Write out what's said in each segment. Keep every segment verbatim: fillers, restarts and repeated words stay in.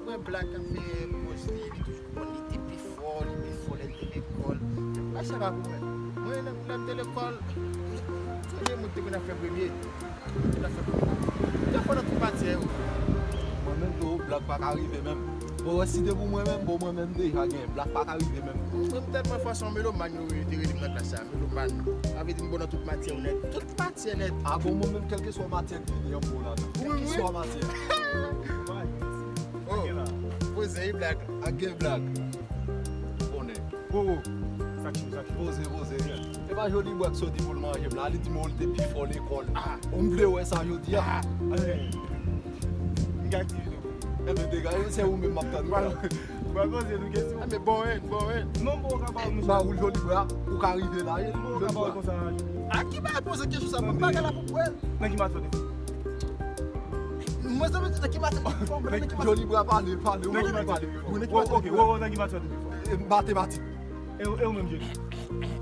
Mwen Black ap fè pòz li, li toujou konn li te pi fò, li pi fò lè l te lekòl. Mwen se pa pou mwen. Mwen, lè, lè m te lekòl, premye moun te konn ap fè premye. Te konn ap fè premye. Te fò nan tout matyè yo. Mwen menm tou, Black pa ka rive menm. Bon, wè, si te pou mwen menm, bon, mwen menm deja gen. Black pa ka rive menm. Mwen, mwen tèlman fò, se yon melomàn yo te rele m nan klas la. Melomàn. Sa vle di m bon nan tout matyè yo nèt. Tout matyè nèt. A bon, mwen menm, kèlkeswa matyè k vini an, m bon ladan. Wi, wi. Kèlkeswa matyè. Oh, poze, wi, Black. Ak gen Black. Konnen. Wo, wo. Sa k cho, sa k cho. Poze, poze. E pa Joli Bwa k soti pou l manje m la. Li di m, oh, li te pi fò lekòl. Ah. Ou m vle wè sa jodi a. Ah. Anyen. M ka di nou. Enben, degaje, se ou menm m ap tann. Pral, pral poze nou kesyon. Enben, bon, en, bon, en. Non, bon, ou ka ba ou, mesye. Ba ou Joli Bwa, ou ka rive la, e. Bon, ou ka ba ou konsa. A ki bagay poze kesyon sa? Bon, bagay la pou pwèl. Nan ki matyè w te fò? Mwen, sa vle di nan ki matyè w te fò? Nan ki matyè? Joli Bwa pale, pale, ou menm pale. Nan ki matyè w te fò? Ok, ok, nan ki matyè w te fò? E, matematik. E, e ou menm, Joli?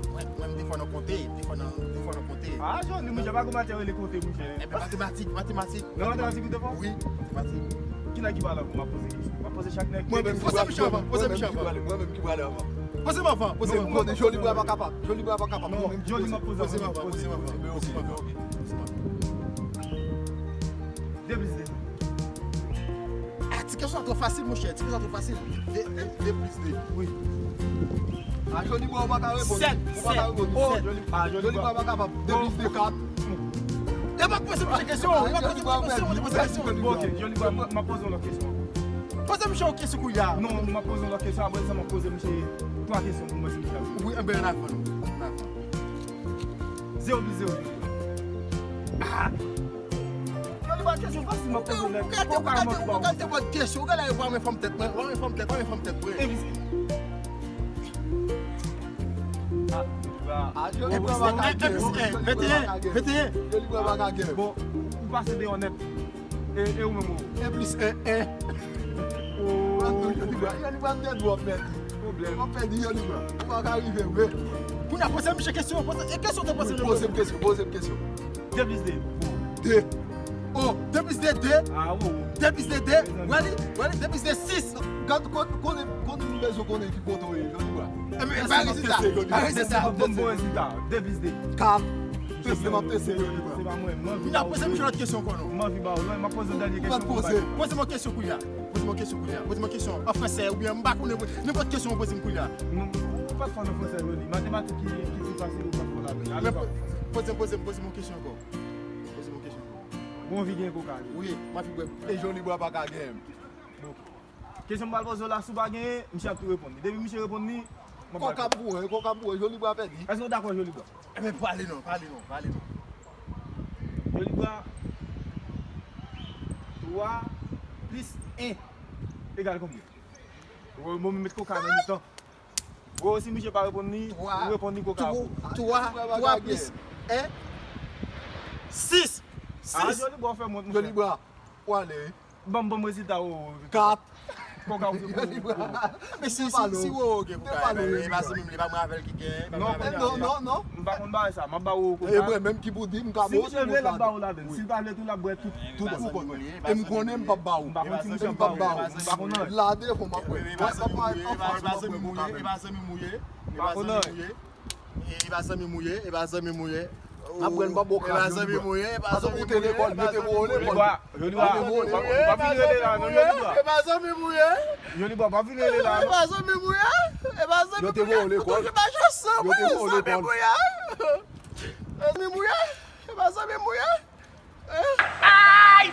Mwen, mwen, m te fò nan konte, m te fò nan, m te fò nan konte. Ah, Joli, monchè, pa gon matyè rele konte, monchè. Enben, matematik, matematik. Nan matematik ou te fò? Wi, matematik. Ki nèg ki pale avan? M ap poze kesyon. M ap poze chak nèg. Mwen menm ki pale, mwen menm ki pale avan. Poze m avan, poze m avan. Non, Joli Bwa pa kapab. Joli Bwa pa kapab. Non, Joli, m ap poze avan. Poze m avan, poze m avan. Enben, ok. Poze m avan. De plis de. Ah, ti kesyon sa twò fasil, monchè. Ti kesyon sa twò fasil. De, de, de plis de. Wi. A, Joli Bwa, ou pa ka reponn. Sèt, ou pa ka reponn. Sèt. Oh, Joli, ah, Joli Bwa pa kapab. De plis de, kat. E pa poze misye kesyon. E pa poze misye kesyon. Bon, ok, Joli Bwa, m ap poze yon lòt kesyon ankò. Poze misye yon kesyon kounye a. Non, m ap poze yon lòt kesyon. Apre sa, m ap poze misye twa kesyon pou m wè si misye ap. Wi, enben, ann avan, non. Ann avan. Zewo plis zewo. Ah! Joli Bwa, kesyon fasil m ap poze w nèt. Ou ka te, ou ka te, ou ka te poze kesyon, ou ka lè pa mwen fòm tèt mwen, pa mwen fòm tèt, pa mwen fòm tèt mwen. Ah, Joli Bwa pa ka gen. Venteyen, venteyen. Joli Bwa pa ka gen. Bon, ou pase deyò nèt. E, e ou menm ou? En plis en, en. Oh. Joli Bwa, Joli Bwa, tèt dwòp, mèt. Pwoblèm. Mwen pèdi, Joli Bwa. Ou pa ka rive vre. Kounye a, poze misye kesyon, poze, e kesyon te poze nou. Poze m kesyon, poze m kesyon. De plis de. De. Oh, de plis de, de. Ah, wi, wi. De plis de, de. Wè li, wè li, de plis de, sis. Gad, kon, konnen, konnen nou bezwen konnen ki kote w ye, Joli Bwa. Enben, pa rezilta, pa rezilta. Bon, bon rezilta. De plis de. Kat. Teste m ap teste yo, li pran. Se pa mwen, m anvi ba w. M ap poze misye lòt kesyon ankò, non. M anvi ba w, non, m ap poze yon dènye kesyon pou w ba m. Poze m yon kesyon kounye a. Poze m yon kesyon kounye a. Poze m yon kesyon an fransè oubyen m pa konnen, nenpòt kesyon ou poze m kounye a. Non, ou pa t fò nan fransè, Joli. Matematik ki, ki pi fasil, ou pa t fò ladan. Men poze, poze, poze m yon kesyon ankò. Poze m yon kesyon ankò. Ou anvi gen koka, Joli? Wi, m anvi bwè koka. E Joli Bwa pa ka gen. Bon. Kesyon m pral poze w la, si w pa genyen, misye ap tou reponn li. Depi misye reponn li, m ap ba l. Koka pou mwen, koka pou mwen, Joli Bwa pèdi. Èske w dakò, Joli Bwa? Enben, pale non, pale non, pale non. Joli Bwa, twa plis en egal konbyen? Bon, bon, m met koka nan mitan. Bon, si misye pa reponn li, ou reponn li koka pou. Twa, twa plis en, sis. Ah, sis. Joli Bwa, w fè m wont, monchè. Joli Bwa, ou ale. Ban m, ban m rezilta, Roro. Kat. Koka ou fè pou, pou. Men si, si, si Roro gen koka, e pa zanmi m, e pa mwen avè l ki gen, e pa mwen avè l ki gen. Non, non, non. M pa konn bagay sa, m ap ba Roro koka. E mwen menm ki pou di, m ka ba w, si misye vle, l ap ba w ladan. Si l pa vle tou, l ap bwè tout, tout pou kont mwen. E m konnen m p ap ba w. M pa konn si misye ap ba w. M pa konn non. La devan m ap bwè. E pa zanmi m ou ye, e pa zanmi m ou ye. M pa konn non. E pa zanmi m ou ye, e pa zanmi m ou ye. N ap pran bò bò kras, Joli Bwa. Paske ou te lekòl, yo te voye w lekòl. Joli Bwa, Joli Bwa, pa, pa vin rele la, non, Joli Bwa. E pa zanmi m ou ye. Joli Bwa, pa vin rele la, non. E pa zanmi m ou ye. E pa zanmi m ou ye. Yo te voye w lekòl. Yo te voye w lekòl. E pa zanmi m ou ye. E pa zanmi m ou ye. Ay!